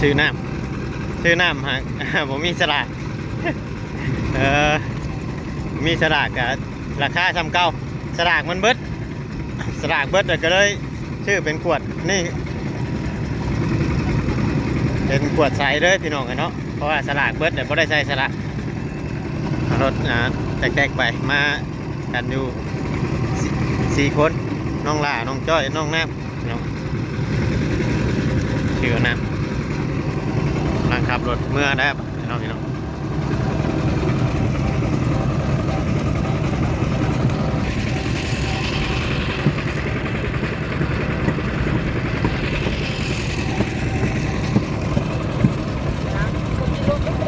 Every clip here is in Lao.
ຊື້ນ້ຳ ຊື້ນ້ຳຫາກ ບໍ່ມີສະຫຼາກ ເອີ ມີສະຫຼາກກະລາຄາສ່ຳເກົ່າ ສະຫຼາກມັນເບິດ ສະຫຼາກເບິດ ແລ້ວກໍເລີຍຊື້ເປັນຂວດນີ້ ເປັນຂວດໃສເລີຍພີ່ນ້ອງເອີຍເນາະ ເພາະວ່າສະຫຼາກເບິດແລ້ວ ບໍ່ໄດ້ໃສ່ສະຫຼາກ ເອົາລົດ ອ່າ ແຕັກໆໄປ ມາກັນຢູ່ ສີ່ ສີ່ຄົນ ນ້ອງຫຼ້າ ນ້ອງຈ້ອຍ ນ້ອງນ້ຳ ພີ່ນ້ອງ ຊື່ນະ ກຳລັງຂັບລົດເມືອແລ້ວ ພີ່ນ້ອງ ພີ່ນ້ອງ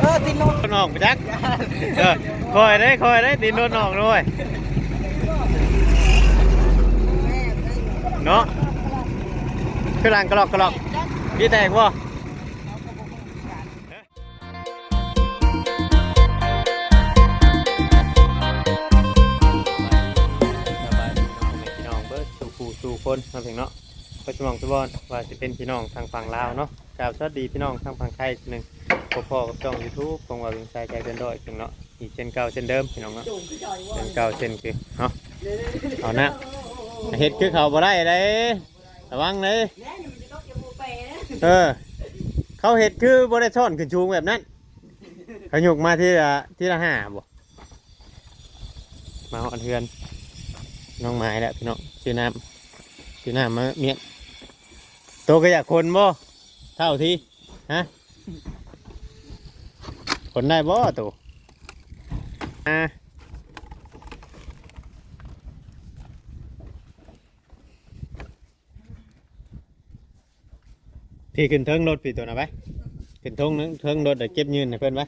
ເອີ ຕິດລົດ ລົດອອກໄປຈັກ ເອີ ຄ່ອຍເດ້ ຄ່ອຍເດ້ ຕີນໂດນອອກເດ້ ເນາະ ຄືຫຼັງກະລອກກະລອກ ມີແຕກບໍ່? ສະບາຍດີເນາະ ພໍ່ແມ່ພີ່ນ້ອງເບິດສູ່ຜູ້ສູ່ຄົນເນາະ ເພິ່ນເນາະ ເບິດສູ່ໝ່ອງສູ່ບ່ອນ ວ່າຊິເປັນພີ່ນ້ອງທາງຝັ່ງລາວເນາະ ກາບສະຫວັດດີພີ່ນ້ອງທາງຝັ່ງໄທອີກເທື່ອໜຶ່ງ ພົບພໍ້ກັບຊ່ອງ YouTube ຂອງວ່າວິງຊາຍໄທເດີນດ້ອຍເພິ່ນເນາະ ອີກເຊັ່ນເກົ່າເຊັ່ນເດີມພີ່ນ້ອງເນາະ ເຊັ່ນເກົ່າເຊັ່ນຄືເນາະ ເອົານະ ເຮັດຄືເຂົາບໍ່ໄດ້ເດ້ ລະວັງເດ້ ເອີ ເຂົາເຮັດຄືບໍ່ໄດ້ຊ້ອນຂຶ້ນສູງແບບນັ້ນ ເຂົາຍົກມາທີລະ ທີລະຫ້າບໍ່ ມາຮອດເຮືອນນ້ອງໝາຍແລ້ວພີ່ນ້ອງ ຊື້ນ້ຳ ຊື້ນ້ຳມາມ້ຽນ ໂຕກໍຢາກຂົນບໍ່ ເຖົ້າທີ ຮະ ຂົນໄດ້ບໍ່ໂຕ ອ່າ ທີ່ຂຶ້ນເທິງລົດພີ່ໂຕນະໄປ ຂຶ້ນເທິງ ເທິງລົດ ແລ້ວເກັບຍື່ນໃຫ້ເພິ່ນໄປ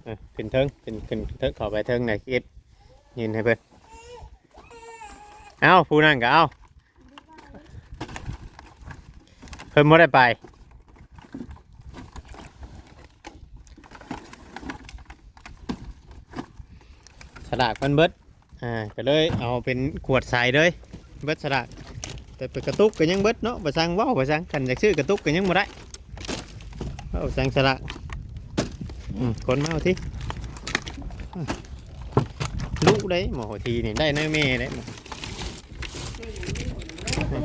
ເອີ ຂຶ້ນເທິງ ຂຶ້ນ ຂຶ້ນເທິງ ເຂົ້າໄປເທິງ ແລ້ວເກັບຍື່ນໃຫ້ເພິ່ນ ເອົາ ຜູ້ນັ້ນກໍເອົາ ເພິ່ນບໍ່ໄດ້ໄປ ສະຫຼາກມັນເບິດ ອ່າ ກໍເລີຍເອົາເປັນຂວດໃສເລີຍ ເບິດສະຫຼາກ ແຕ່ໄປກະຕຸກກໍຍັງເບິດເນາະ ບໍ່ຊ່າງເວົ້າ ບໍ່ຊ່າງ ຄັນຢາກຊື້ກະຕຸກກໍຍັງບໍ່ໄດ້ ເວົ້າຊ່າງສະຫຼາກ ອືມ ຄົນມາເອົາທີ ລຸໄດ້ໝໍທີນີ້ ໄດ້ແນວແມ່ໄດ້ ໂ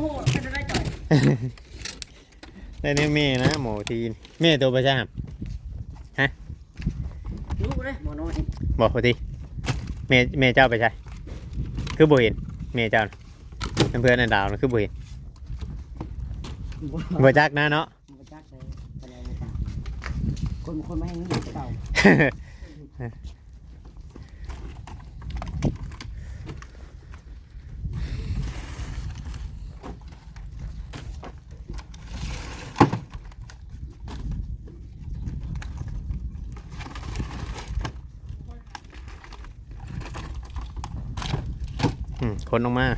ຫດ ເປັນໄດ້ຈ່ອຍ. ໄດ້ແນວແມ່ນະ ໝໍທີ ແມ່ໂຕໄປໃສຫະ? ຮະ? ຮູ້ເດ້ ໝໍນ້ອຍ ບໍ່ ພໍດີ ແມ່ ແມ່ເຈົ້າໄປໃສ? ຄືບໍ່ເຫັນແມ່ເຈົ້ານະ ນຳເພື່ອນອັນດາວນະ ຄືບໍ່ເຫັນ? ບໍ່ ບໍ່ຈັກນະເນາະ ບໍ່ຈັກເລີຍ ແສດງວ່າ ຄົນ ຄົນມາແຮ່ງນີ້ຄືເກົ່າ. ອືມ ຄົນອອກມາ.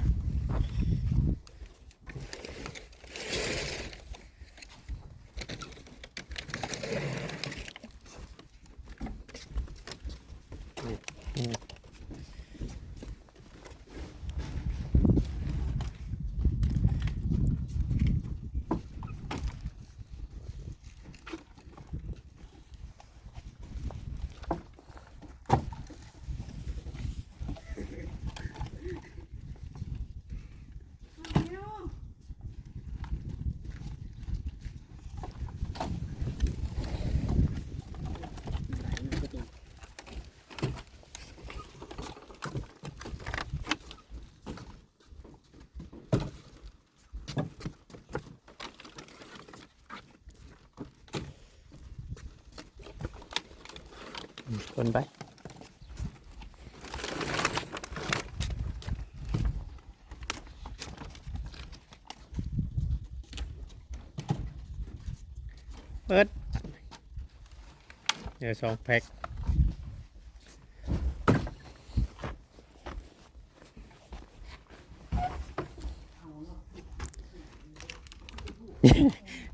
ຄົນໄປ ເປີດ ເຫຼືອສອງແພັກ.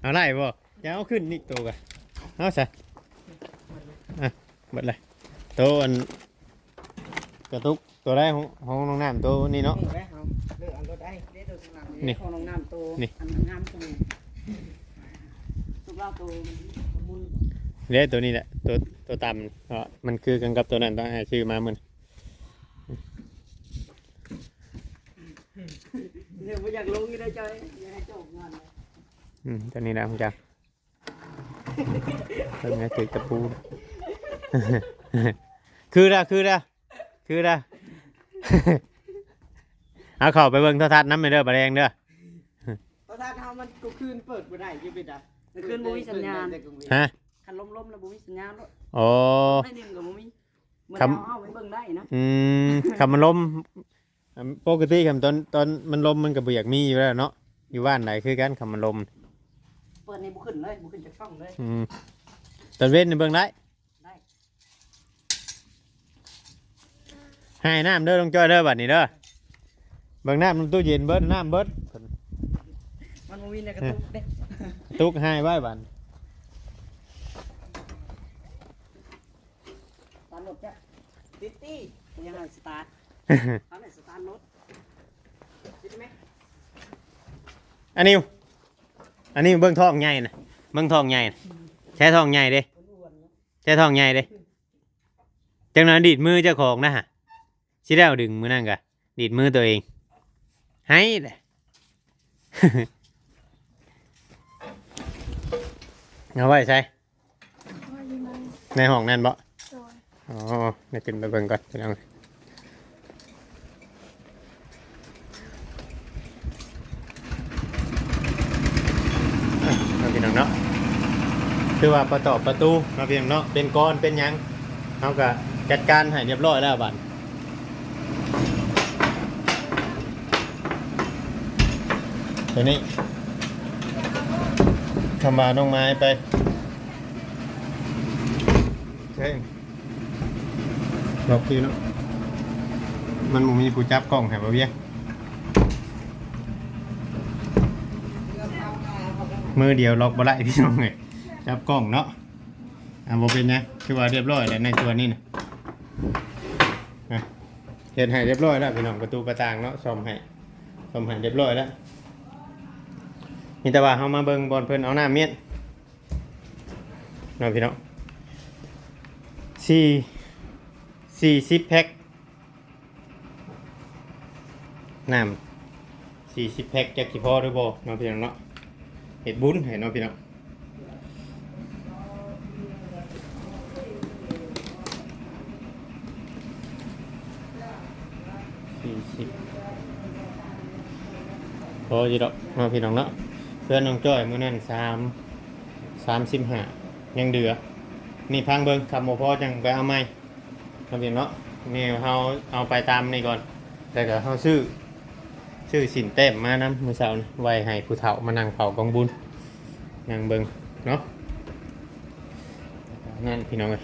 ເອົາໄດ້ບໍ່? ຢ່າເອົາຂຶ້ນອີກໂຕກະ ເອົາຊະ ອ່ະ ເບິດເລີຍ ໂຕອັນກະຕຸກໂຕໃດ ຂອງ ຂອງນ້ອງນ້ຳໂຕນີ້ເນາະ ນີ້ແຫຼະ ເອົາເລີກເອົາໂຕໃດ ນີ້ ຂອງນ້ອງນ້ຳໂຕນີ້ ອັນງາມກວ່ານີ້. ເດ້ ໂຕນີ້ແຫຼະ ໂຕ ໂຕຕ່ຳເນາະ ມັນຄືກັນກັບໂຕນັ້ນ ຕ້ອງໃຫ້ຊື້ມາມື້ນັ້ນ. ເອີ ບໍ່ຢາກລົງຢູ່ເດ້ ຈອຍ ຢາກໃຫ້ເຈົ້າອອກງານເລີຍ. ອືມ ໂຕນີ້ແຫຼະຂອງເຈົ້າ. ເບິ່ງໃຫ້ຖືກຕະປູ ຄືລະ ຄືລະ ຄືລະ. ເອົາເຂົ້າໄປເບິ່ງໂທລະທັດນຳແດ່ເດີ ປາແດງເດີ. ໂທລະທັດເຮົາມັນກາງຄືນເປີດບໍ່ໄດ້ຢູ່ເປັນໃດ? ກາງຄືນບໍ່ມີສັນຍານ. ຮະ? ຄັນລົມໆແລ້ວບໍ່ມີສັນຍານໂລດ. ອໍ ໜ້ອຍໜຶ່ງກໍບໍ່ມີ. ເມື່ອເຮົາເອົາໄປເບິ່ງໄດ້ນະ. ອືມ ຄັນມັນລົມ ອັນ ປົກກະຕິຄັນຕອນ ຕອນມັນລົມມັນກໍບໍ່ຢາກມີຢູ່ແລ້ວເນາະ ຢູ່ບ້ານໃດຄືກັນ ຄັນມັນລົມ. ເປີດນີ້ບໍ່ຂຶ້ນເລີຍ ບໍ່ຂຶ້ນຈັກຊ່ອງເລີຍ. ອືມ ຕອນເວັນນີ້ເບິ່ງໄດ້ ໄດ້. ໃຫ້ນ້ຳເດີ ນ້ອງຈ້ອຍເດີ ບາດນີ້ເດີ. ເບິ່ງນ້ຳໃນຕູ້ເຢັນເບິດ ນ້ຳເບິດ ມັນບໍ່ມີໃນກະຕຸກເດ້ ກະຕຸກໃຫ້ໄວ້ບາດ. ສະຕາດລົດຈ້ະ ຕິດຕິ ຍັງໃຫ້ສະຕາດ ເອົາແຫຼະ ສະຕາດລົດ ຕິດໄໝ? ອັນນີ້ ອັນນີ້ເບິ່ງທ້ອງໃຫຍ່ນະ ເບິ່ງທ້ອງໃຫຍ່ນະ ໃຊ້ທ້ອງໃຫຍ່ເດ້ ໃຊ້ທ້ອງໃຫຍ່ເດ້. ຈັກໜ່ອຍດີດມືເຈົ້າຂອງນະ ຊິແລ້ວດຶງມື້ນັ້ນກະດີດມືໂຕເອງ ໃຫ້ແຫຼະ. ເອົາໄວ້ໃສ? ໃນຫ້ອງນັ້ນບໍ່? ໂດຍ. ອໍ ດຽວຂຶ້ນໄປເບິ່ງກ່ອນພີ່ນ້ອງ. ເນາະ ພີ່ນ້ອງເນາະ ຄືວ່າປະຕອບປະຕູເນາະ ພີ່ນ້ອງເນາະ ເປັນກ້ອນເປັນຫຍັງ ເຮົາກະຈັດການໃຫ້ຮຽບຮ້ອຍແລ້ວບາດ ໂຕນີ້ ຄຳວ່ານ້ອງໄມ້ໄປ ໂອເຄ ລັອກຄືເນາະ ມັນບໍ່ມີຜູ້ຈັບກ້ອງໃຫ້ບໍ່ວຽງ ມືດຽວລັອກບໍ່ໄດ້ພີ່ນ້ອງເອີຍ ຈັບກ້ອງເນາະ. ອ່າ ບໍ່ເປັນຫຍັງ ຖືວ່າຮຽບຮ້ອຍແລ້ວໃນສ່ວນນີ້ນະ ນະ ເຮັດໃຫ້ຮຽບຮ້ອຍແລ້ວພີ່ນ້ອງ ປະຕູປະຕ່າງເນາະ ສ້ອມໃຫ້ ສ້ອມໃຫ້ຮຽບຮ້ອຍແລ້ວ ມີແຕ່ວ່າເຮົາມາເບິ່ງບ່ອນເພິ່ນເອົານ້ຳມ້ຽນ ເນາະພີ່ນ້ອງ ສີ່ ສີ່ສິບແພັກ ນ້ຳສີ່ສິບແພັກ ຈັກຊິພໍຫຼືບໍ່ເນາະພີ່ນ້ອງເນາະ ເຮັດບຸນໃຫ້ເນາະພີ່ນ້ອງ ສີ່ສິບ ພໍຢູ່ດອກເນາະພີ່ນ້ອງເນາະ ເພື່ອນນ້ອງຈ້ອຍມື້ນັ້ນ ສາມ ສາມສິບຫ້າ ຍັງເຫຼືອ ນີ້ພັງເບິ່ງ ຄັນບໍ່ພໍຈັ່ງໄປເອົາໃໝ່ ເນາະພີ່ນ້ອງເນາະ ນີ້ເຮົາເອົາໄປຕາມນີ້ກ່ອນ ແລ້ວກໍເຮົາຊື້ ຊື້ສີນແຕ້ມມານຳມື້ເຊົ້ານີ້ ໄວ້ໃຫ້ຜູ້ເຖົ້າມານັ່ງເຝົ້າກອງບຸນ ນັ່ງເບິ່ງເນາະ ນັ້ນພີ່ນ້ອງເອີຍ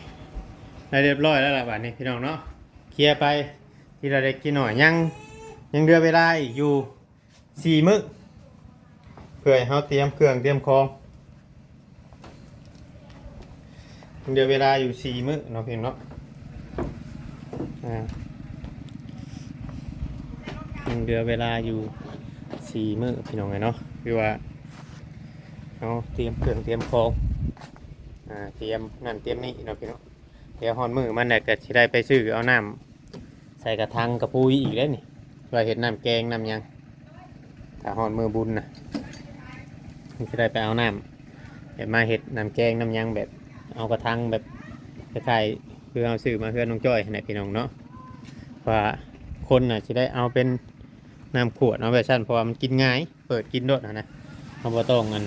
ໄດ້ຮຽບຮ້ອຍແລ້ວລະບາດນີ້ພີ່ນ້ອງເນາະ ເຄຍໄປທີລະເລັກທີໜ້ອຍ ຍັງ ຍັງເຫຼືອເວລາອີກຢູ່ ສີ່ມື້ ເພື່ອໃຫ້ເຮົາຕຽມເຄື່ອງຕຽມຂອງ ຍັງເຫຼືອເວລາຢູ່ສີ່ມື້ເນາະພີ່ນ້ອງເນາະ ອ່າ ຍັງເຫຼືອເວລາຢູ່ສີ່ມື້ພີ່ນ້ອງເອີຍເນາະ ຄືວ່າເຮົາຕຽມເຄື່ອງຕຽມຂອງ ອ່າ ຕຽມນັ້ນຕຽມນີ້ເນາະພີ່ນ້ອງ ດຽວຮອດມື້ມັນແຫຼະ ກໍຊິໄດ້ໄປຊື້ເອົານ້ຳໃສ່ກະຖັງກະປຸຍອີກແລ້ວນີ້ ໄວ້ເຮັດນ້ຳແກງນ້ຳຫຍັງ ຖ້າຮອດມື້ບຸນນະ ຊິໄດ້ໄປເອົານ້ຳ ແບບມາເຮັດນ້ຳແກງນ້ຳຫຍັງ ແບບເອົາກະຖັງແບບຄ້າຍໆ ຄືເຮົາຊື້ມາເຮືອນນ້ອງຈ້ອຍຫັ້ນແຫຼະພີ່ນ້ອງເນາະ ວ່າຄົນນະຊິໄດ້ເອົາເປັນ ນ້ຳຂວດເອົາໄວ້ຊັ້ນ ເພາະວ່າມັນກິນງ່າຍ ເປີດກິນໂລດຫັ້ນນະ ເຮົາບໍ່ຕ້ອງອັນ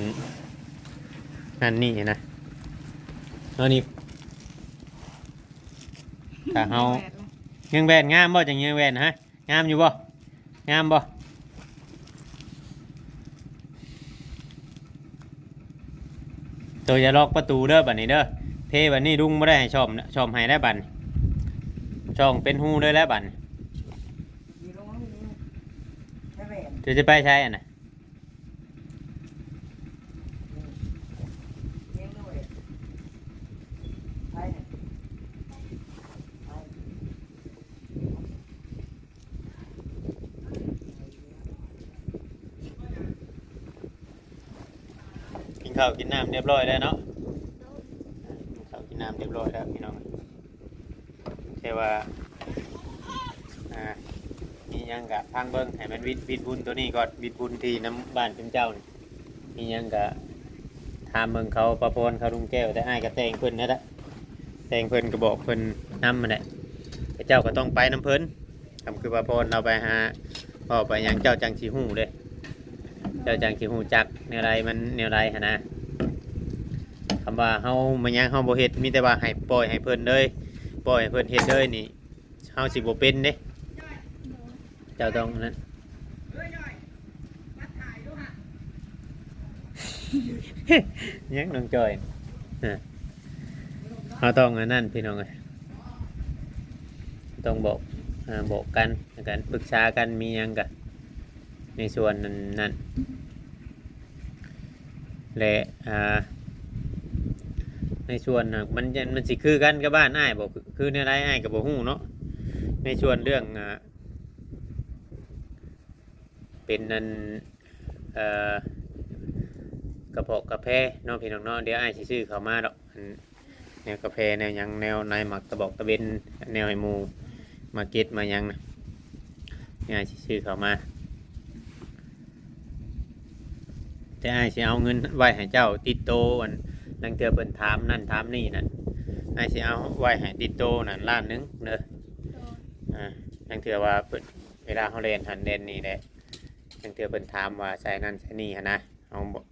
ນັ້ນນີ້ນະ ເຮົານີ້ ຖ້າເຮົາ ຍືງແວ່ນງາມບໍ່? ຈັ່ງຍືງແວ່ນ ຮະ ງາມຢູ່ບໍ່? ງາມບໍ່? ໂຕຢ່າລັອກປະຕູເດີ ບາດນີ້ເດີ ເພບາດນີ້ລຸງບໍ່ໄດ້ໃຫ້ສ້ອມ ສ້ອມໃຫ້ແລ້ວບາດນີ້ ຊ່ອງເປັນຮູເລີຍແລ້ວບາດນີ້ ເຈົ້າຈະໄປໃສຫັ້ນນະ? ກິນ ເຂົ້າກິນນ້ຳຮຽບຮ້ອຍແລ້ວເນາະ. ເຂົ້າກິນນ້ຳຮຽບຮ້ອຍແລ້ວພີ່ນ້ອງ. ແຕ່ວ່າ ອ່າ ມີຫຍັງກະຟັງເບິ່ງ ໃຫ້ມັນວິດ ວິດບຸນໂຕນີ້ກ່ອນ ວິດບຸນທີ່ນຳບ້ານເພິ່ນເຈົ້ານີ້. ມີຫຍັງກະຖາມເບິ່ງເຂົາ ປະພອນເຂົາ ລຸງແກ້ວ. ແຕ່ອ້າຍກະແຕ່ງເພິ່ນນັ້ນແຫຼະ ແຕ່ງເພິ່ນກະບອກເພິ່ນນຳຫັ້ນແຫຼະ. ແຕ່ເຈົ້າກະຕ້ອງໄປນຳເພິ່ນ. ຄຳຄືປະພອນລາວໄປຫາ ເວົ້າໄປຫຍັງ ເຈົ້າຈັ່ງຊິຮູ້ເດ້ ເຈົ້າຈັ່ງຊິຮູ້ຈັກແນວໃດມັນແນວໃດຫັ້ນນະ. ຄຳວ່າເຮົາມາຫຍັງເຮົາບໍ່ເຮັດ ມີແຕ່ວ່າໃຫ້ ປ່ອຍໃຫ້ເພິ່ນເລີຍ ປ່ອຍໃຫ້ເພິ່ນເຮັດເລີຍນີ້ ເຮົາຊິບໍ່ເປັນເດ້. ເຈົ້າຕ້ອງນັ້ນ ຫຍັງນ້ອງຈ້ອຍ ເຮົາຕ້ອງອັນນັ້ນພີ່ນ້ອງເອີຍ ຕ້ອງບອກ ອ່າ ບອກກັນ ກັນປຶກສາກັນ ມີຫຍັງກະໃນສ່ວນນັ້ນ ນັ້ນ ແລະ ອ່າ ໃນສ່ວນ ມັນ ມັນຊິຄືກັນກັບບ້ານອ້າຍບໍ່ ຄືແນວໃດອ້າຍກະບໍ່ຮູ້ເນາະ. ໃນສ່ວນເລື່ອງ ອ່າ ເປັນອັນ ເອີ ກະເພາະກາແຟເນາະພີ່ນ້ອງເນາະ. ດຽວອ້າຍຊິຊື້ເຂົ້າມາດອກ ອັນ ແນວກາແຟແນວຫຍັງ ແນວໃນໝາກຕະບອກຕະເບັນ ແນວໃຫ້ໝູ່ມາເກັດມາຫຍັງນະ ດຽວອ້າຍຊິຊື້ເຂົ້າມາ. ແຕ່ອ້າຍຊິເອົາເງິນໄວ້ໃຫ້ເຈົ້າຕິດໂຕ ອັນ ລາງເທື່ອເພິ່ນຖາມນັ້ນຖາມນີ້ນັ້ນ ອ້າຍຊິເອົາໄວ້ໃຫ້ຕິດໂຕນັ້ນລ້ານໜຶ່ງເດີ. ໂດຍ ອ່າ ລາງເທື່ອວ່າເພິ່ນ ເວລາເຮົາແລ່ນຫັ້ນແລ່ນນີ້ແຫຼະ ລາງເທື່ອເພິ່ນຖາມວ່າໃສ່ນັ້ນໃສ່ນີ້ຫັ້ນນະ ເຮົາບໍ່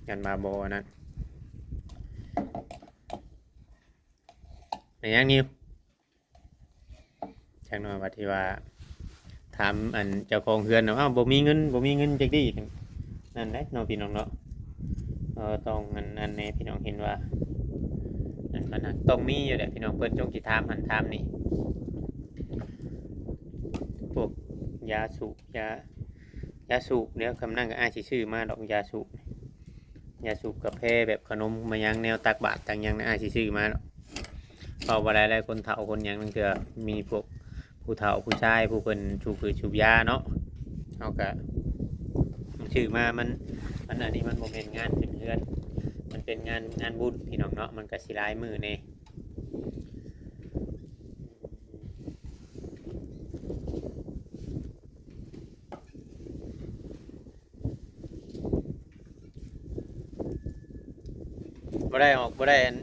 ຢ້ານວ່າບໍ່ອັນນັ້ນ. ແມ່ນຫຍັງນິວ? ຈັກໜ່ອຍວ່າທີ່ວ່າຖາມອັນເຈົ້າຂອງເຮືອນເນາະ ອ້າວ ບໍ່ມີເງິນ ບໍ່ມີເງິນຈັກດີ້ ນັ້ນແຫຼະເນາະພີ່ນ້ອງເນາະ. ເອີ ຕ້ອງອັນ ອັນນີ້ພີ່ນ້ອງເຫັນວ່າ ອັນ ມັນຕ້ອງມີຢູ່ແຫຼະພີ່ນ້ອງ ເພິ່ນຈົ່ງຊິຖາມຫັ້ນຖາມນີ້ ພວກຢາສູບ ຢາ ຢາສູບ ແລ້ວຄຳນັ້ນກະອ້າຍຊິຊື້ມາດອກ ຢາສູບ ຢາສູບກາແຟ ແບບຂະໜົມມາຫຍັງ ແນວຕັກບາດຕັກຫຍັງນະ ອ້າຍຊິຊື້ມາດອກ. ເພາະວ່າຫຼາຍໆຄົນເຖົ້າຄົນຫຍັງ ລາງເທື່ອມີພວກຜູ້ເຖົ້າຜູ້ຊາຍ ຜູ້ເພິ່ນສູບຜືດສູບຢາເນາະ ເຮົາກະຊື້ມາ ມັນ ມັນອັນນີ້ມັນບໍ່ແມ່ນງານຂຶ້ນເຮືອນ ມັນເປັນງານ ງານບຸນພີ່ນ້ອງເນາະ ມັນກະຊິຫຼາຍມື້ແດ່. ບໍ່ໄດ້ອອກ ບໍ່ໄດ້ອັນ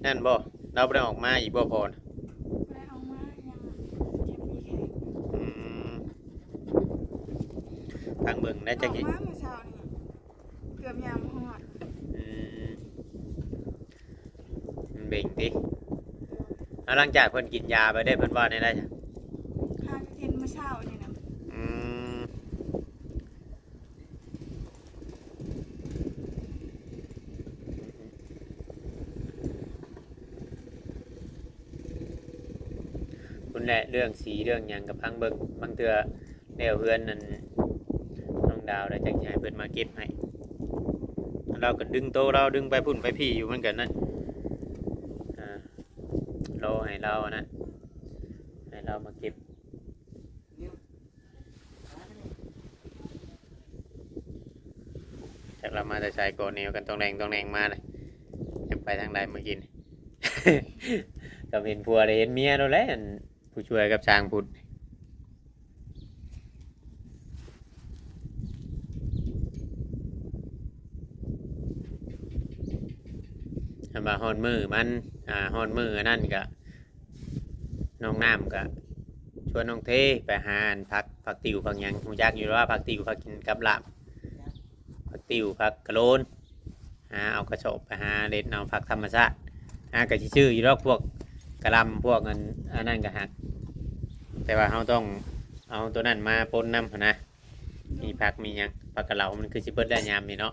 ນັ້ນບໍ່? ລາວບໍ່ໄດ້ອອກມາອີກບໍ່ ພໍ່ນະ? ບໍ່ໄດ້ອອກມາຫຍັງ ເຈັບມີແຂນ. ອືມ ຟັງເບິ່ງນະ ອອກມາມື້ເຊົ້ານີ້ ເກືອບຍ່າງບໍ່ຮອດ. ອືມ ມັນເບັງຕິ. ເອົາ ຫຼັງຈາກເພິ່ນກິນຢາໄປເດ້ ເພິ່ນເວົ້າແນວໃດ? ຫາກະກິນມື້ເຊົ້ານີ້ນະ. ອືມ ພຸ້ນແຫຼະ ເລື່ອງສີເລື່ອງຫຍັງກະຟັງເບິ່ງ ບາງເທື່ອ ແລ້ວເຮືອນນັ້ນ ນ້ອງດາວແລ້ວ ຈັ່ງຊິໃຫ້ເພິ່ນມາເກັບໃຫ້. ລາວກະດຶງໂຕລາວ ດຶງໄປພຸ້ນໄປພີ້ຢູ່ ມັນກະນັ້ນ ອ່າ ລໍໃຫ້ລາວອັນນັ້ນ ໃຫ້ລາວມາເກັບ. ຈັກລາວມາແຕ່ໃສ ກໍແນວກັນຕ້ອງແດງຕ້ອງແດງມາເລີຍ. ຈັກໄປທາງໃດມື້ກີ້ນີ້ ກໍເຫັນຜົວແລ້ວເຫັນເມຍໂລດແຫຼະ ອັນ ຜູ້ຊ່ວຍກັບຊ່າງພຸດ. ຄັນວ່າຮອດມື້ມັນ ອ່າ ຮອດມື້ອັນນັ້ນກະ ນ້ອງນ້ຳກະຊວນນ້ອງເທໄປຫາອັນຜັກ ຜັກຕິ້ວຜັກຫຍັງ ຮູ້ຈັກຢູ່ວ່າຜັກຕິ້ວ ຜັກກິນກັບລາບ ຜັກຕິ້ວ ຜັກກະໂລນ ຫາເອົາກະສອບໄປຫາເດັດເອົາຜັກທຳມະຊາດ. ຫາກະຊິຊື້ຢູ່ດອກ ພວກກະຫຼ່ຳ ພວກອັນ ອັນນັ້ນກະຫັກ ແຕ່ວ່າເຮົາຕ້ອງເອົາໂຕນັ້ນມາປົນນຳຫັ້ນນະ. ມີຜັກມີຫຍັງ ຜັກກະເຫຼົາມັນຄືຊິເບິດແລ້ວຍາມນີ້ເນາະ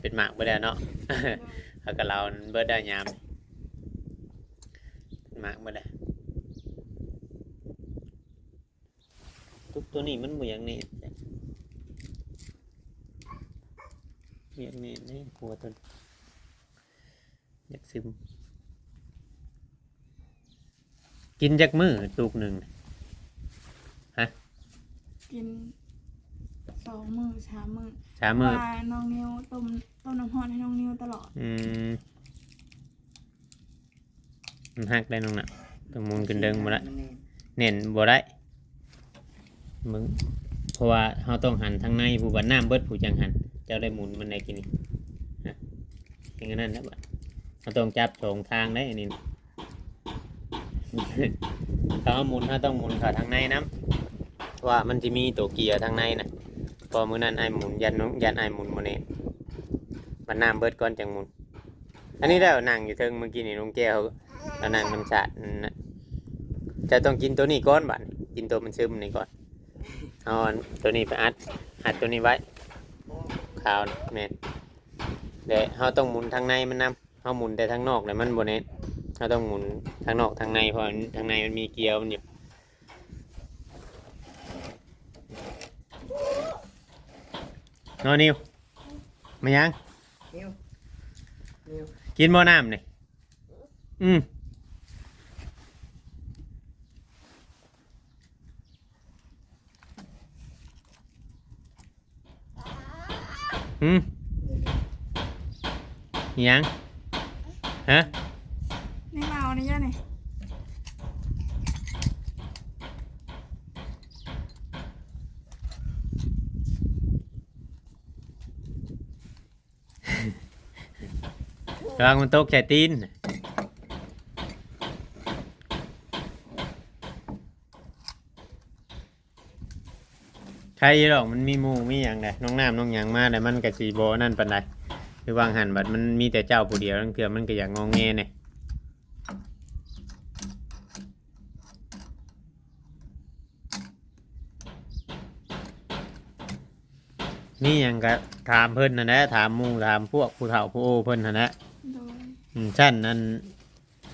ເປັນໝາກເບິດແລ້ວເນາະ ຜັກກະເຫຼົາມັນເບິດແລ້ວຍາມນີ້ ເປັນໝາກເບິດແລ້ວ. ຕຸກໂຕນີ້ມັນບໍ່ຢາກແໜ້ນ ຢາກແໜ້ນເດ້ ຫົວໂຕນີ້ຢາກຊຶມ. ກິນຈັກມື້ຕຸກໜຶ່ງ? ຮະ? ກິນ ສອງມື້ສາມມື້ ສາມມື້ ເພາະວ່ານ້ອງນິວຕົ້ມ ຕົ້ມນ້ຳຮ້ອນໃຫ້ນ້ອງນິວຕະຫຼອດ. ອືມ ມັນຮັກໄດ້ນ້ອງນະ ຕ້ອງໝູນຂຶ້ນເທິງບໍ່ໄດ້ ມັນແໜ້ນ ແໜ້ນບໍ່ໄດ້ ເບິ່ງ ເພາະວ່າເຮົາຕ້ອງຫັນທາງໃນ ຜູ້ບັດນ້ຳເບິດຜູ້ຈັ່ງຫັນ ເຈົ້າໄດ້ໝູນມັນໄດ້ກີ້ນີ້ ຮະ ເປັນອັນນັ້ນແຫຼະບັດ ເຮົາຕ້ອງຈັບສອງທາງໄດ໋ອັນນີ້ ຖ້າເຮົາໝູນ ເຮົາຕ້ອງໝູນເຂົ້າທາງໃນນຳ ເພາະວ່າມັນຊິມີໂຕເກຍທາງໃນນະ ເພາະມື້ນັ້ນອ້າຍໝູນ ຢ້ານ ຢ້ານອ້າຍໝູນບໍ່ແໜ້ນ ບັດນ້ຳເບິດກ່ອນຈັ່ງໝູນ. ອັນນີ້ແຫຼະ ນັ່ງຢູ່ເທິງມື້ກີ້ນີ້ ລຸງແກ້ວ ເຮົານັ່ງນຳສາດນັ້ນນະ ເຈົ້າຕ້ອງກິນໂຕນີ້ກ່ອນບາດນີ້ ກິນໂຕມັນຊຶມນີ້ກ່ອນ ເອົາອັນໂຕນີ້ໄປອັດ ອັດໂຕນີ້ໄວ້ ຂາວນີ້ ແມ່ນ ແລະເຮົາຕ້ອງໝູນທາງໃນມັນນຳ ເຮົາໝູນແຕ່ທາງນອກແລ້ວມັນບໍ່ແໜ້ນ ເຮົາຕ້ອງໝູນທາງນອກທາງໃນ ເພາະວ່າທາງໃນມັນມີເກຍມັນຢູ່. ນ້ອງນິວ ມາຫຍັງ? ນິວ ນິວ ກິນບໍ່ນ້ຳນີ້? ອືມ ຫືມ ອີຫຍັງ? ຮະ? ໃນເມົານີ້ ລະວັງມັນຕົກໃສ່ຕີນ. ໃຄຢູ່ດອກ ມັນມີໝູ່ມີຫຍັງແດ່ ນ້ອງນ້ຳນ້ອງຫຍັງມາແລ້ວ ມັນກະຊິບໍ່ນັ້ນປານໃດ ຄືວ່າງຫັ້ນບັດມັນມີແຕ່ເຈົ້າຜູ້ດຽວ ລາງເທື່ອມັນກະຢາກງອແງແດ່. ມີຫຍັງກະຖາມເພິ່ນຫັ້ນແຫຼະ ຖາມໝູ່ຖາມພວກຜູ້ເຖົ້າຜູ້ໂອເພິ່ນຫັ້ນແຫຼະ. ໂດຍ ອືມ ຊັ້ນນັ້ນ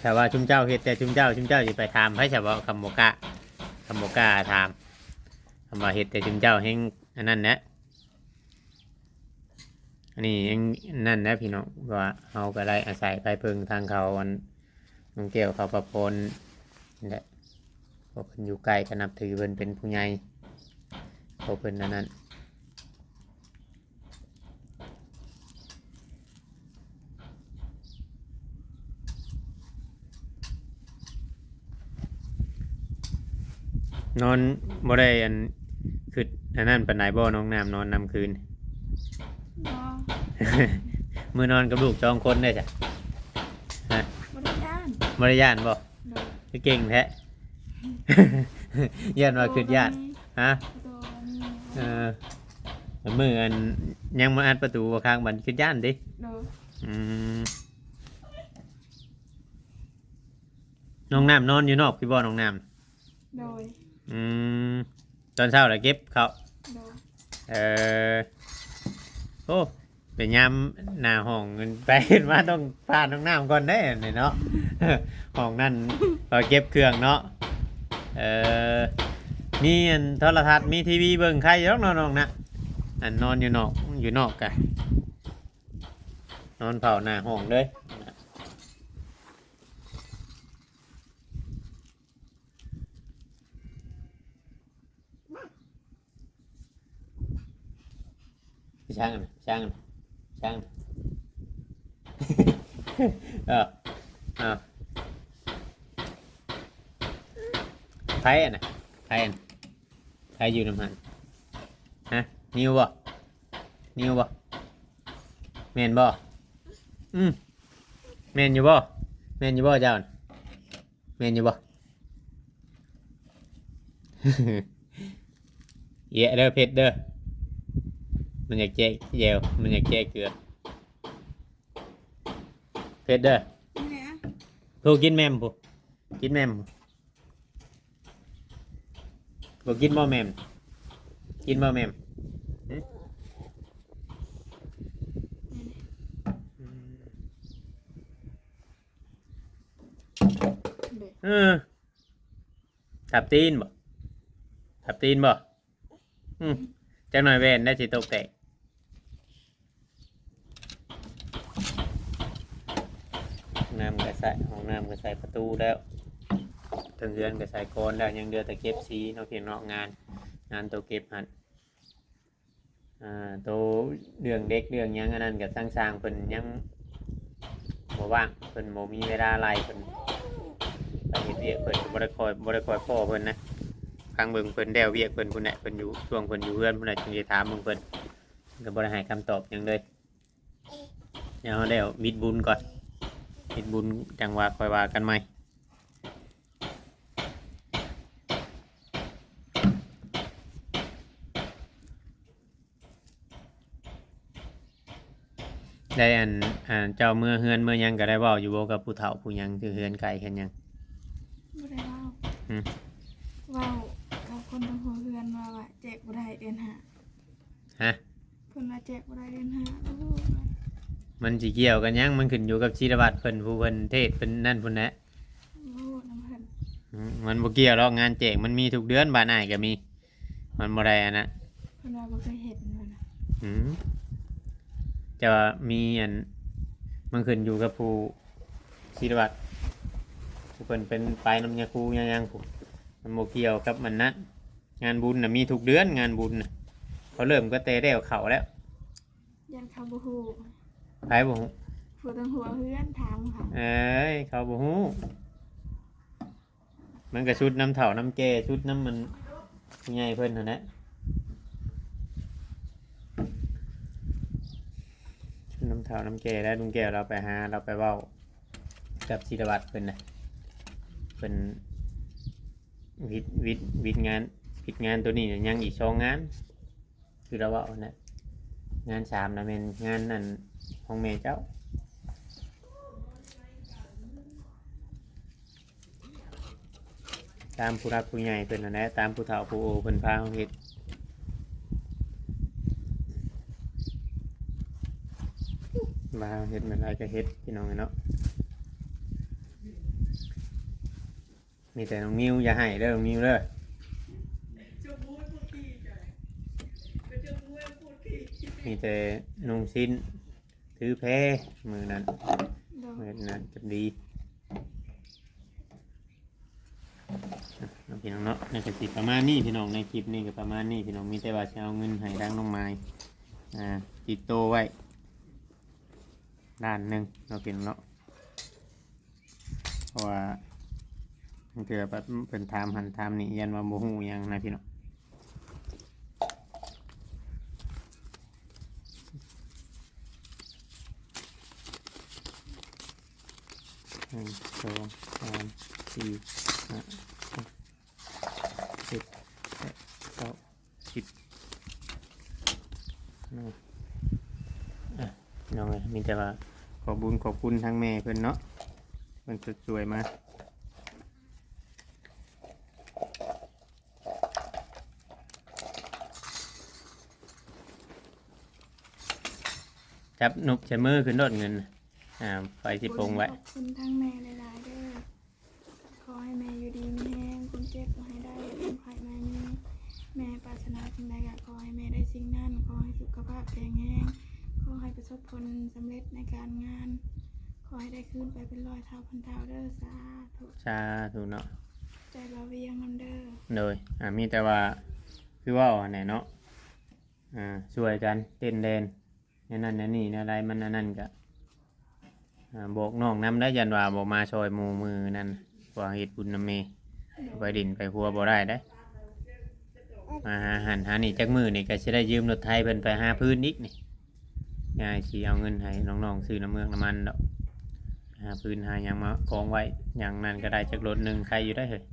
ຖ້າວ່າຊຸມເຈົ້າເຮັດແຕ່ຊຸມເຈົ້າ ຊຸມເຈົ້າຊິໄປຖາມໃຜຊະເບາະ ຄຳບໍ່ກ້າ ຄຳບໍ່ກ້າຖາມ ຄຳວ່າເຮັດແຕ່ຊຸມເຈົ້າແຮ່ງອັນນັ້ນແຫຼະ. ອັນນີ້ຍັງນັ້ນແຫຼະພີ່ນ້ອງ ວ່າເຮົາກະໄດ້ອາໄສໄປເພິ່ງທາງເຂົາ ອັນ ລຸງແກ້ວ ເຂົາປະພອນນີ້ແຫຼະ ເພາະເພິ່ນຢູ່ໃກ້ ກະນັບຖືເພິ່ນເປັນຜູ້ໃຫຍ່ ເພາະເພິ່ນອັນນັ້ນ. ນອນບໍ່ໄດ້ອັນ ຄຶດອັນນັ້ນປານໃດບໍ່ ນ້ອງນ້ຳ ນອນນຳຄືນ? ບໍ່ ມື້ນອນກັບລູກສອງຄົນໄດ້ຊະ? ຮະ? ບໍ່ໄດ້ຢ້ານ ບໍ່ໄດ້ຢ້ານບໍ່? ໂດຍ ຄືເກັ່ງແທ້ ຢ້ານວ່າຄຶດຢ້ານ. ຮະ? ໂດຍ ເອີ ມື້ອັນຍັງມາອັດປະຕູບໍ່ຄັກ ບັດຄຶດຢ້ານຕິ? ໂດຍ ອືມ ນ້ອງນ້ຳນອນຢູ່ນອກພີ້ບໍ່ ນ້ອງນ້ຳ? ໂດຍ ອືມ ຕອນເຊົ້າລະເກັບເຂົ້າ? ໂດຍ ເອີ ໂອ້ ໄປຍາມໜ້າຫ້ອງ ໄປເຫັນວ່າຕ້ອງຜ່ານຫ້ອງນ້ຳກ່ອນເດ້ນີ້ເນາະ ຫ້ອງນັ້ນ ເຂົາເກັບເຄື່ອງເນາະ. ເອີ ມີອັນໂທລະທັດ ມີທີວີເບິ່ງ ໄຄຢູ່ດອກເນາະນ້ອງນະ ອັນນອນຢູ່ນອກ ຢູ່ນອກກະ ນອນເຝົ້າໜ້າຫ້ອງເລີຍ. ໄປຊ່າງຫັ້ນ ໄປຊ່າງຫັ້ນ ໄປຊ່າງຫັ້ນ ເອີ ເອົາ ໃຜຫັ້ນນະ ໃຜຫັ້ນ ໃຜຢູ່ນຳຫັ້ນ? ຮະ? ນິວບໍ່? ນິວບໍ່? ແມ່ນບໍ່? ອືມ ແມ່ນຢູ່ບໍ່? ແມ່ນຢູ່ບໍ່ເຈົ້າ? ແມ່ນຢູ່ບໍ່? ເອະເດີ ເຜັດເດີ ມັນຢາກແຈກແຈ່ວ ມັນຢາກແຈກເກືອ ເຜັດເດີ. ນີ້ແຫຼະ ຜູ້ກິນແໝ່ມ ຜູ້ກິນແໝ່ມ. ບໍ່ກິນບໍ່ແໝ່ມ? ກິນບໍ່ແໝ່ມ? ຫຶ? ເອີ ທັບຕີນບໍ່? ທັບຕີນບໍ່? ອືມ ຈັກໜ້ອຍແວ່ນໄດ້ຊິຕົກແຕກ. ນ້ຳກະໃສ່ ຫ້ອງນ້ຳກະໃສ່ປະຕູແລ້ວ ເທິງເຮືອນກະໃສ່ກ່ອນແລ້ວ ຍັງເຫຼືອແຕ່ເກັບສີເນາະ ພຽງເນາະ ງານ ງານໂຕເກັບຫັ້ນ. ອ່າ ໂຕເລື່ອງເດັກເລື່ອງຫຍັງອັນນັ້ນກໍທາງຊ່າງເພິ່ນຍັງບໍ່ວ່າງ ເພິ່ນບໍ່ມີເວລາໄລ່ ເພິ່ນໄປເຮັດວຽກ ເພິ່ນກໍບໍ່ໄດ້ຄ່ອຍ ບໍ່ໄດ້ຄ່ອຍພໍ້ເພິ່ນນະ. ຟັງເບິ່ງເພິ່ນແລ້ວວຽກເພິ່ນພຸ້ນແຫຼະ ເພິ່ນຢູ່ ຊ່ວງເພິ່ນຢູ່ເຮືອນພຸ້ນແຫຼະ ຈຶ່ງໄດ້ຖາມເບິ່ງເພິ່ນ ເພິ່ນກໍບໍ່ໄດ້ໃຫ້ຄຳຕອບຫຍັງເລີຍ. ເອົາແລ້ວ ບິດບຸນກ່ອນ ບິດບຸນຈັ່ງວ່າຄ່ອຍວ່າກັນໃໝ່. ໄດ້ອັນ ອັນເຈົ້າເມືອເຮືອນເມືອຫຍັງກໍໄດ້ເວົ້າຢູ່ບໍ່ກັບຜູ້ເຖົ້າຜູ້ຫຍັງ ທີ່ເຮືອນໃກ້ເຮືອນຫຍັງ? ບໍ່ໄດ້ເວົ້າ. ຫຶ? ເວົ້າກັບຄົນທາງຫົວເຮືອນວ່າ ວ່າແຈກບໍ່ໄດ້ເດືອນຫ້າ. ຮະ? ເພິ່ນວ່າແຈກບໍ່ໄດ້ເດືອນຫ້າ. ໂອ້ໂຫ ມັນຊິກ່ຽວກັນຫຍັງ? ມັນຂຶ້ນຢູ່ກັບສິລະວັດເພິ່ນ ຜູ້ເພິ່ນເທດເພິ່ນນັ້ນພຸ້ນແຫຼະ. ໂອ້ ນຳເພິ່ນ. ອືມ ມັນບໍ່ກ່ຽວດອກ ງານແຈກມັນມີທຸກເດືອນ ບ້ານອ້າຍກໍມີ ມັນບໍ່ໄດ້ອັນນະ. ເພິ່ນວ່າບໍ່ເຄີຍເຫັນເພິ່ນນະ. ອືມ ແຕ່ວ່າມີອັນ ມັນຂຶ້ນຢູ່ກັບຜູ້ສິລະວັດ ຜູ້ເພິ່ນເປັນໄປນຳຍາຄູຍາຫຍັງພຸ້ນ ມັນບໍ່ກ່ຽວກັບມັນນະ. ງານບຸນນະມີທຸກເດືອນ ງານບຸນນະ ເຂົາເລີ່ມກໍແຕ່ແລ້ວເຂົ້າແລ້ວ. ຢ້ານເຂົາບໍ່ຮູ້. ໃຜບໍ່ຮູ້? ຜູ້ທາງຫົວເຮືອນຖາມເຂົາ. ເອີຍ ເຂົາບໍ່ຮູ້. ມັນກໍຊຸດນຳເຖົ້ານຳແກ່ ຊຸດນຳມັນຜູ້ໃຫຍ່ເພິ່ນຫັ້ນແຫຼະ ຊຸດນຳເຖົ້ານຳແກ່. ແລ້ວລຸງແກ້ວລາວໄປຫາ ລາວໄປເວົ້າກັບສິລະວັດເພິ່ນນະ ເພິ່ນວິດ ວິດ ວິດງານ ວິດງານໂຕນີ້ຍັງອີກສອງງານ. ຄືລາວເວົ້າຫັ້ນແຫຼະ ງານສາມນະແມ່ນງານນັ້ນຂອງແມ່ເຈົ້າ. ຕາມຜູ້ຫຼັກຜູ້ໃຫຍ່ເພິ່ນຫັ້ນແຫຼະ ຕາມຜູ້ເຖົ້າຜູ້ໂອເພິ່ນພາເຮົາເຮັດ ວ່າເຮົາເຮັດແນວໃດກໍເຮັດ ພີ່ນ້ອງເອີຍເນາະ. ມີແຕ່ນ້ອງນິວ ຢ່າໄຫ້ເດີນ້ອງນິວເດີ. ມີແຕ່ນຸ່ງສິ້ນຖືແພມື້ນັ້ນ. ໂດຍ ເຮັດນັ້ນຈະດີ. ອ່ະ ພີ່ນ້ອງເນາະ ນີ້ກໍຊິປະມານນີ້ພີ່ນ້ອງ ໃນຄລິບນີ້ກໍປະມານນີ້ພີ່ນ້ອງ. ມີແຕ່ວ່າຊິເອົາເງິນໃຫ້ທາງນ້ອງມາຍ ອ່າ ຕິດໂຕໄວ້ລ້ານໜຶ່ງເນາະ ພີ່ນ້ອງເນາະ. ເພາະວ່າບາງເທື່ອແບບເພິ່ນຖາມຫັ້ນຖາມນີ້ ຢ້ານວ່າບໍ່ຮູ້ຫຍັງນະພີ່ນ້ອງ. ໜຶ່ງ ສອງ ສາມ ສີ່ ຫ້າ ຫົກ ເຈັດ ແປດ ເກົ້າ ສິບເນາະ. ອ່ະ ພີ່ນ້ອງເອີຍ ມີແຕ່ວ່າຂອບບຸນຂອບຄຸນທາງແມ່ເພິ່ນເນາະ ເພິ່ນຊ່ວຍມາ. ຈັບນົບໃສ່ມືຂຶ້ນໂລດເງິນ. ອ່າ ຂ້ອຍຊິປົງໄວ້. ຂອບຄຸນທາງແມ່ຫຼາຍໆເດີ. ຂໍໃຫ້ແມ່ຢູ່ດີມີແຮງ, ຄວາມເຈັບບໍ່ໃຫ້ໄດ້, ຄວາມໄຂ້ບໍ່ໃຫ້ມີ. ແມ່ປາດຖະໜາສິ່ງໃດກໍຂໍໃຫ້ແມ່ໄດ້ສິ່ງນັ້ນ. ຂໍໃຫ້ສຸຂະພາບແຂງແຮງ, ຂໍໃຫ້ປະສົບຜົນສຳເລັດໃນການງານ, ຂໍໃຫ້ໄດ້ຄືນໄປເປັນຮ້ອຍເທົ່າພັນເທົ່າເດີ. ສາທຸ ສາທຸເນາະ. ໃຈບ່າວວຽງນຳເດີ. ໂດຍ ອ່າ ມີແຕ່ວ່າຄືເວົ້າຫັ້ນແຫຼະເນາະ. ອ່າ ຊ່ວຍກັນເຕັ້ນແລ່ນ ແນວນັ້ນແນວນີ້ ແນວໃດມັນອັນນັ້ນກະ ອ່າ ບອກນ້ອງນຳໄດ້ ຢ້ານວ່າບໍ່ມາຊ່ອຍໝູ່ມື້ນັ້ນ ວ່າເຮັດບຸນນຳແມ່. ໄປຫຼິ້ນໄປຫົວບໍ່ໄດ້ເດ້ ມາຫາຫັ້ນຫານີ້ຈັກມື້ນີ້ ກະຊິໄດ້ຢືມລົດໄຖເພິ່ນໄປຫາພື້ນອີກນີ້. ຍາຍຊິເອົາເງິນໃຫ້ນ້ອງໆຊື້ນ້ຳເມືອກນ້ຳມັນດອກ ຫາພື້ນຫາຫຍັງມາກອງໄວ້. ຫຍັງນັ້ນກະໄດ້ຈັກລົດໜຶ່ງ ໄຄຢູ່ໄດ໋ເຮີ້ຍ.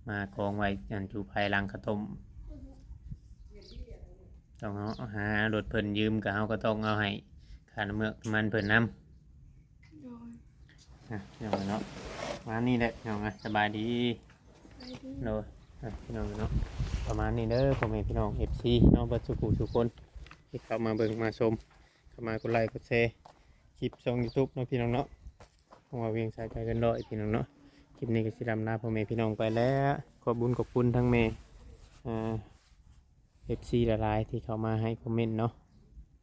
ມາກອງໄວ້ອັນຢູ່ພາຍຫຼັງເຂົ້າຕົ້ມ. ຕ້ອງເອົາ ຫາລົດເພິ່ນຢືມ ກໍເຮົາກໍຕ້ອງເອົາໃຫ້ຄ່ານ້ຳເມືອກນ້ຳມັນເພິ່ນນຳ. ໂດຍ ອ່ະ ພີ່ນ້ອງເນາະ ປະມານນີ້ແຫຼະ ພີ່ນ້ອງເອີຍ. ສະບາຍດີ. ສະບາຍດີ. ໂດຍ ອ່ະ ພີ່ນ້ອງເນາະ ປະມານນີ້ເດີ ພໍ່ແມ່ພີ່ນ້ອງ ເອັຟຊີ ເນາະ ເບິດສູ່ຜູ້ສູ່ຄົນ ທີ່ເຂົ້າມາເບິ່ງມາຊົມ ເຂົ້າມາກົດໄລ້ກົດແຊ ຄລິບຊ່ອງຢູທູບເນາະ ພີ່ນ້ອງເນາະ. ຂອງວ່າວຽງສາຍໃຈເກີນຮ້ອຍ ພີ່ນ້ອງເນາະ. ຄລິບນີ້ກໍຊິລ່ຳລາພໍ່ແມ່ພີ່ນ້ອງໄປແລ້ວ. ຂອບບຸນຂອບຄຸນທັງແມ່ ເອີ ເອັຟຊີຫຼາຍໆ ທີ່ເຂົ້າມາໃຫ້ຄອມເມັນເນາະ.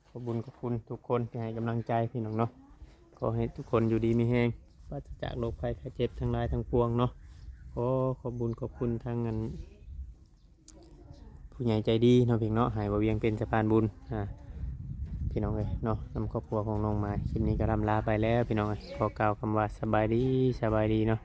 ຂອບບຸນຂອບຄຸນທຸກຄົນທີ່ໃຫ້ກຳລັງໃຈ ພີ່ນ້ອງເນາະ. ຂໍໃຫ້ທຸກຄົນຢູ່ດີມີແຮງ ປາສະຈາກໂລກໄພໄຂ້ເຈັບທັງຫຼາຍທັງປວງເນາະ. ຂໍຂອບບຸນຂອບຄຸນທັງອັນ ປ ຜູ້ໃຫຍ່ໃຈດີເນາະ ເພງເນາະ ໃຫ້ບໍ່ວຽງເປັນສະພານບຸນ ອ່າ ພີ່ນ້ອງເອີຍເນາະ ນຳຄອບຄົວຂອງນ້ອງໝາຍ. ຄລິບນີ້ກໍລ່ຳລາໄປແລ້ວ ພີ່ນ້ອງເອີຍ ຂໍກ່າວຄຳວ່າສະບາຍດີ ສະບາຍດີເນາະ.